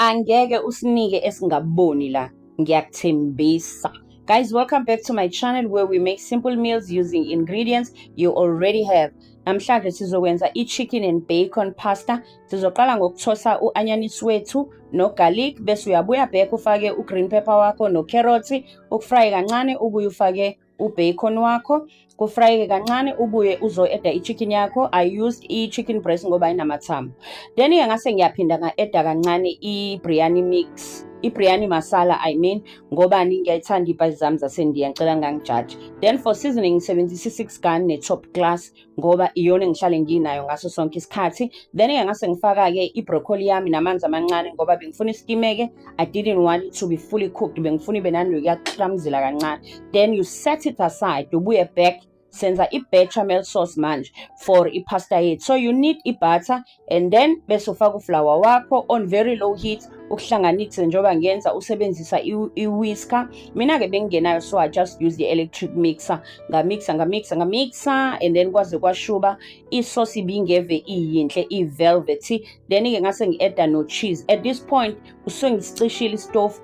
Angeke usinike esingaboni la, ngiyakuthembisa. Guys, welcome back to my channel where we make simple meals using ingredients you already have. Namhlanje sizokwenza i-chicken and bacon pasta. Sizoqala ngokuthosa u-anyanisi wethu no-garlic, bese uyabuya back ufake u-green pepper wakho no-carrot, ukufraye kancane, ubuye ufake ubacon wakho, kufrayeke kancane, ubuye uzo-adda i-chicken yakho. I used i-chicken breast ngoba inamathambo. Then-ke ngase ngiyaphinda nga-adda kancane i-biryani mix, i-biryani masala I mean, ngobani ngiyayithanda iy'payisi zami zaseNdiya, ngicela ningangijaji. Then for seasoning ngisebenzisa i-Six Gun ne-Top Class ngoba iyona engihlale nginayo ngaso sonke isikhathi. Then-ke ngase ngifaka-ke i-broccoli yami namanzi amancane ngoba bengifuna istimeke. I didn't want it to be fully cooked, bengifuna ibe nanokuyaklamzela kancane. Then you set it aside, ubuye back, senza i-bechamel sauce manje for i-pasta yethu. So you need i-butter and then bese ufaka uflour wakho on very low heat, ukuhlanganise njengoba ngenza usebenzisa i-whisker. Mina-ke bengingenayo, so I just use the electric mixer. Ngamixa, ngamixa, ngamixa and then kwaze kwashuba isosi, ibingeve iyinhle, i-velvety. Then-ke ngase ngi-adda no-cheese. At this point usuke ngisicishile isitofu.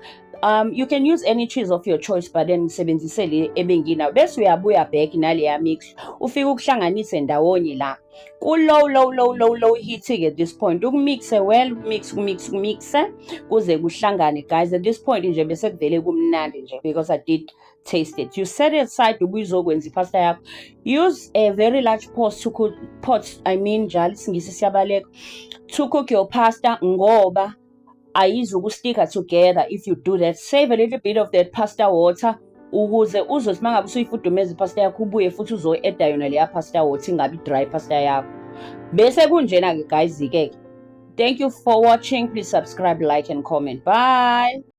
You can use any cheese of your choice, but then ngisebenzise le ebenginayo. Bese uyabuya back naleya mix, ufike ukuhlanganise ndawonye la ku-low, low, low, low, low heat-ke at this point, ukumixe well, ukumix, ukumix, ukumixe kuze kuhlangane. Guys, at this point nje bese kuvele kumnandi nje because I did taste it. You set it aside, ubuye uzokwenza ipasta yakho. Use a very large pot to cook, pot I mean, njalo isingisi siyabaleka, to cook your pasta ngoba ayizukusticka together if you do that. Save a little bit of that pasta water ukuze uzothi uma ngabe usuyifudumeza ipasta yakho, ubuye futhi uzo-adda yona leya pasta water, ingabi dry pasta yakho. Bese kunjena-ke guys-ke. Thank you for watching. Please subscribe, like and comment. Bye.